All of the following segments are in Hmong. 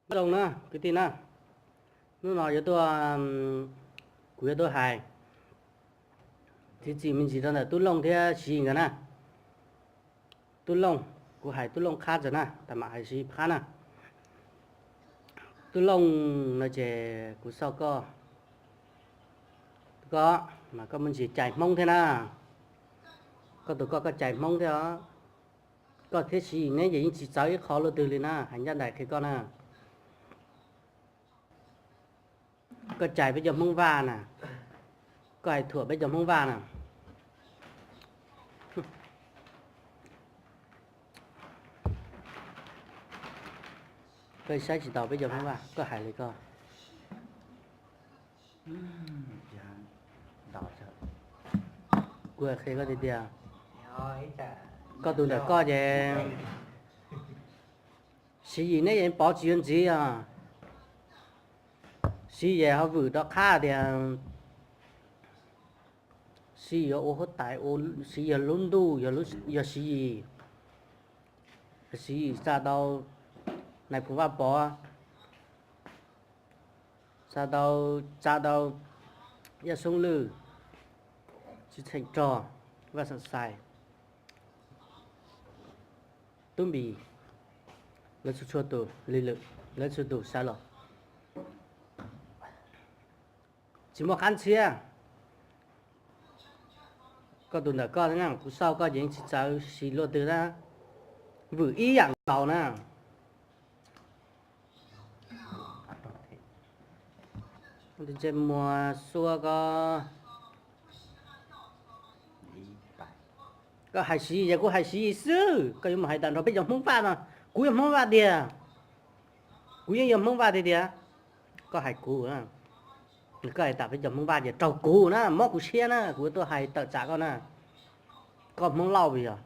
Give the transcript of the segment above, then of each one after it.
Nyob zoo na kwv tij na, hnub no yuav tuaj, kuv yuav tuaj hais txiv txim me ntsis rau ntawm Tub Looj thiab Siv Yis nkawd na. Tub Looj, kuv hais Tub Looj qhab ntag na, tas mam hais Siv Yis qhab na. Tub Looj no ces kuv xauj koj, koj mas koj muaj ntsis cais Hmoob thiab na. Koj tus koj, koj cais Hmoob thiab os. Koj thiab Siv Yis neb ces yeej tsis txawv ib qho luaj twg li na, hais ncaj nraim qhia koj na. Koj cais peb cov Hmoob Vaj na, koj hais thuam peb cov Hmoob Vaj na. Koj saib tsis taus peb cov Hmoob Vaj, koj hais li koj. Kuv qhia koj tiag tiag, koj tus ntawm koj ces Siv Yis neb yeej pov tsis yuav ntxiv os. Siv Yis ho vwm rov qab tias Siv Yis yuav ua huab tais, Siv Yis yog lub ntuj, yog Siv Yis. Siv Yis tsa tau Nais Phoo Vaj Pov, tsa tau, tsa tau Yaj Xoob Lwj, Tsis Txheem Rog, Vaj Xeem Xais, Tub Npis, lawv txhua txhua tus, Lis Lwm, lawv txhua tus sawv los tsis muaj qab ntxhiab. Koj tus ntawm koj na, kuv xauj koj ces yeej tsis txawv Siv Yis luaj twg na, vwm ib yam nkaus na. Ntsej muag xuab koj. Koj hais Siv Yis ces kuv hais Siv Yis xwb, koj yuav mus hais tag nrho peb cov Hmoob Vaj no, kuv yog Hmoob Vaj tiag, kuv yeej yog Hmoob Vaj tiag tiag. Koj hais kuv, koj hais tas peb cov Hmoob Vaj ces raug kuv na, mob kuv siab na, kuv tuaj hais tawm tsam koj na. Koj Hmoob Lauj yog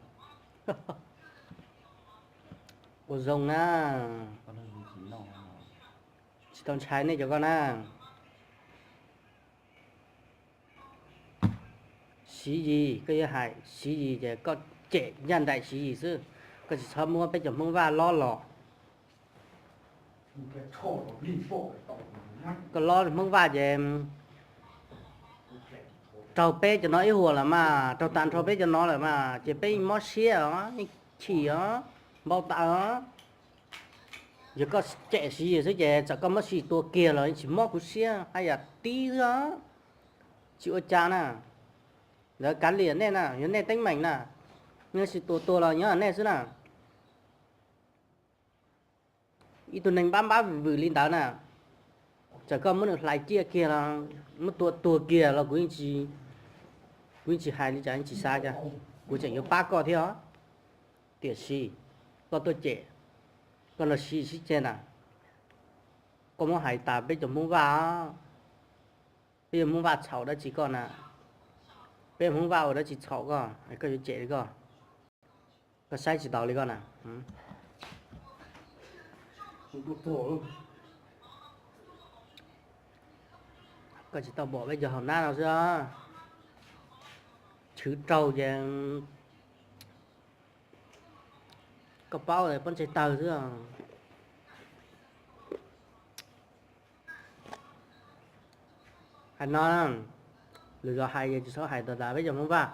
ua zoo na, tsis tau ntshai nej cov koj na. Siv Yis, koj yuav hais Siv Yis ces koj cem ncaj nraim Siv Yis xwb, koj tsis txhob muab peb cov Hmoob Vaj lob los. Koj lob Hmoob Vaj ces raug peb cov no ib huam lawm mas, raug tag nrho peb cov no lawm mas ces peb mob siab os, chim os, npau taws os. Yog koj cem Siv Yis xwb ces txawm koj muab Siv Yis tua kiag los tsis mob kuv siab haj yam tib xwb os. Tsis ua cas na. Ntawd kav liam nej na, yog nej teeb meem na. Yog Siv Yis tua tua los nyob nej xwb na. Ib tug neeg npab npab vwm vwm li ntawd na, txawm koj muab nws hlais ciaj kiag los, muab tua tuag kiag los kuv yeej tsis hais li cas, yeej tsis xav cas, kuv tseem yuav pab koj thiab os. Tiam sis koj tuaj cem, koj nrog Siv Yis sib ceg na, koj muab hais tas peb cov Hmoob Vaj, peb cov Hmoob Vaj txhaum dab tsi koj na, peb Hmoob Vaj ua dab tsi txhaum koj, koj yuav cem li koj, koj saib tsis taus li koj na. Koj tsis tau pom peb cov hauv nab no xwb, chwv raug ces koj paub pob ntseg tawg xwb. Hais no, lwm zaus hais ces tsis txhob hais tas tas peb cov Hmoob Vaj.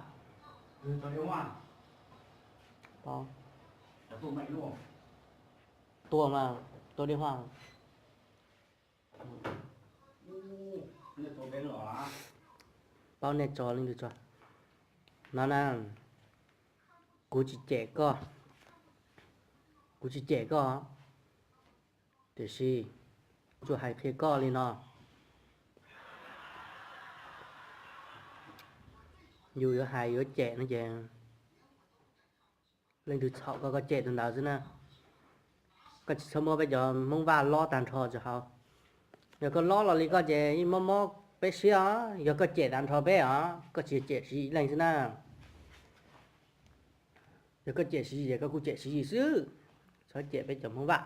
Tua mas, tua di Huaj. Paub nej tso leej twg tso. No na, kuv tsis cem koj, kuv tsis cem koj, tiam sis kuv tsuas hais qhia koj li no. Yus yuav hais yuav cem no ces leej twg txhaum koj, koj cem tus ntawd xwb na. Koj tsis txhob muab peb cov Hmoob Vaj lob tag nrho tsis haus. Yog koj lob los li koj ces yeej mob mob peb siab os. Yog koj cem tag nrho peb os, koj tsis cem Siv Yis leej xwb na. Yog koj cem Siv Yis ces koj kuj cem Siv Yis xwb, txhob cem peb cov Hmoob Vaj.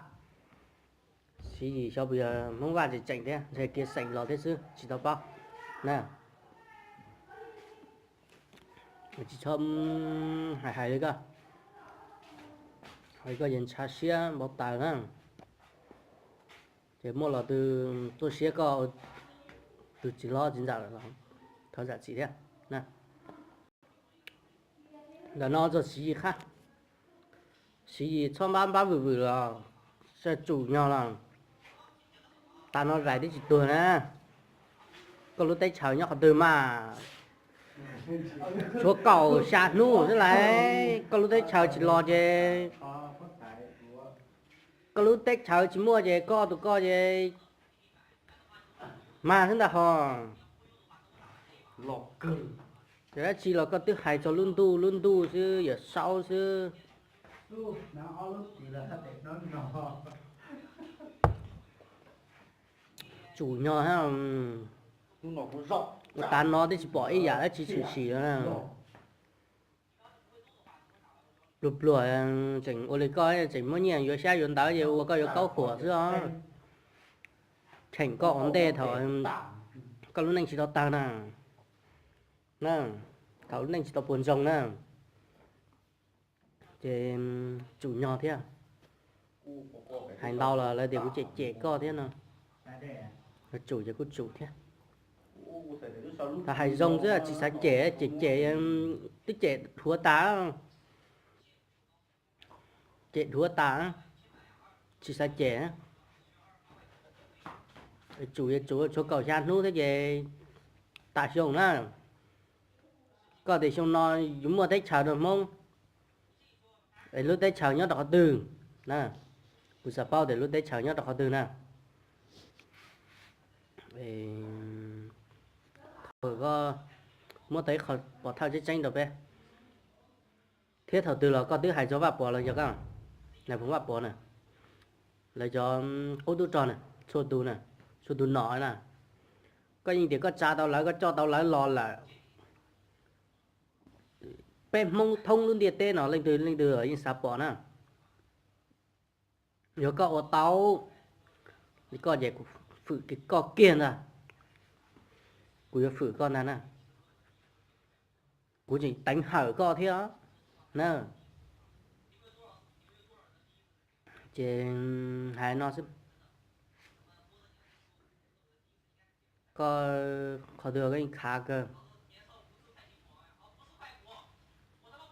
Siv Yis xyov puas yog Hmoob Vaj tseem tseem thiab, ntshe kiag xeem los thiab xwb tsis tau paub na. Tsis txhob hais hais li koj, hais koj ces ntshav siab npau taws na. Ces muaj los twg tuaj siab koj tus txiv hlob txiv ntxawm los thov zam txim thiab. Ntawm no txog Siv Yis qhab, Siv Yis txhob npab npab vwm vwm los, sab tsum nyog los, tas no zais twb tsis tuag na. Koj lub teb chaws nyob qhov twg mas? Tshuav kaum xya hnub xwb lauj, koj lub teb chaws tsis los ces, koj lub teb chaws tsis muaj ces koj tus koj ces mag xwb ntag ho. Yog dab tsi los koj twb hais txog lub ntuj lub ntuj xwb, Yawm Saub xwb. Tsum nyog, ua tas no twb tsis pom ib yam dab tsi tshwm sim. Pluag pluag tseem ua li koj tseem muab nyiaj yuav xyab yuav ntawv ces ua koj yuav kaub huam xwb os. Cheem koj ua ntej thaum koj lub neej tsis tau tawg na, thaum lub neej tsis tau puas ntsoog na, ces tsum nyog thiab. Hais ntau los lawv tias kuv cem cem koj thiab no. Tsum ces kuj tsum thiab. Thaum hais zoo xwb tsis xav cem, cem cem twb cem dhuav tas, cem dhuav tas, tsis xav cem. Tsum es tsum, tshuav kaum xya hnub thiab ces tas xyoo na. Koj tias xyoo no yuav muaj teb chaws rau Hmoob, es lub teb chaws nyob rau qhov twg na? Kuv xav paub tias lub teb chaws nyob rau qhov twg na. Thaum koj muab tau ib qho pov thawj tseeb tseeb rau peb, thiab thaum twg los koj twb hais txog Vaj Pov los yog koj, nais phoo Vaj Pov na, lawv cov qub tub rog na, txhua tus na, txhua tus nom na, koj yeej tias koj tsa tau lawv, koj coj tau lawv los lawm. Peb Hmoob thoob lub ntiaj teb no leej twg leej twg yeej xav pom na. Yog koj ua tau, koj ces kuv fwm koj kiag ntag. Kuv yuav fwm koj ntag na. Kuv tseem teev hawm koj thiab na. Ces hais no xwb, koj qhov twg koj yeej khav kawg,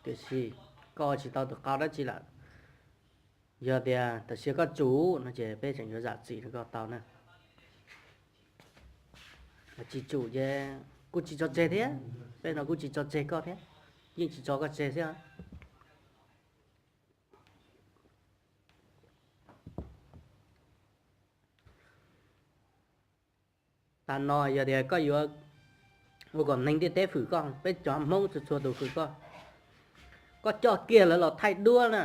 tiam sis koj ua tsis tau tus qau dab tsi lawm. Yog tias tam sim koj tsum no ces peb tseem yuav zam txim rau koj tau na. Tsis tsum ces kuj tsis tso tseg thiab, peb no kuj tsis tso tseg koj thiab, yeej tsis tso koj tseg thiab. Tas no yog tias koj yuav ua kom neeg ntiaj teb fwm koj, peb cov Hmoob txhua txhua tus fwm koj, koj coj kiag lawv los thaij duab na.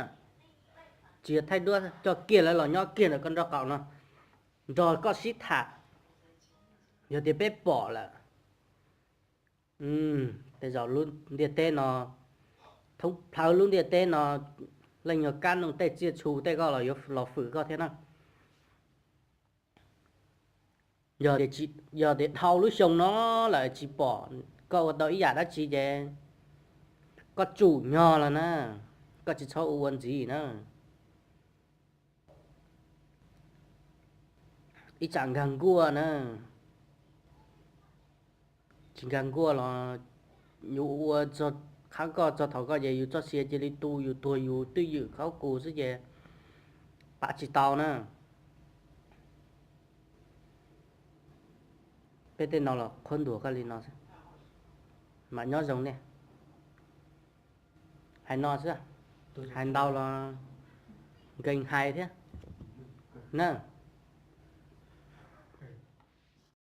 Tsis yog thaij duab, coj kiag lawv los nyob kiag ntawm koj nraub qaum no, nrog koj sib tham. Yog tias peb pom lawm, tej zaum lub ntiaj teb no, thoob plaws lub ntiaj teb no, leej yog kab noog tej tsiaj txhu tej koj los yuav los fwm koj thiab na. Yog tias dhau lub xyoo no lawm tsis pom koj ua tau ib yam dab tsi ces koj tsum nyog lawm na, koj tsis txhob ua ua ntxiv na. Ib tsam nkag nkuaj na, tsis nkag nkuaj los yus ua qhab koj txog thaum koj ces yus txoj sia cia li tu, yus tuag yus twj ywm khaub kus xwb ces pab tsis tau na. Peb tej no los qhuab ntuas koj li no xwb, mam nyob zoo nej. Hais no xwb, hais ntau los nkees hais thiab na.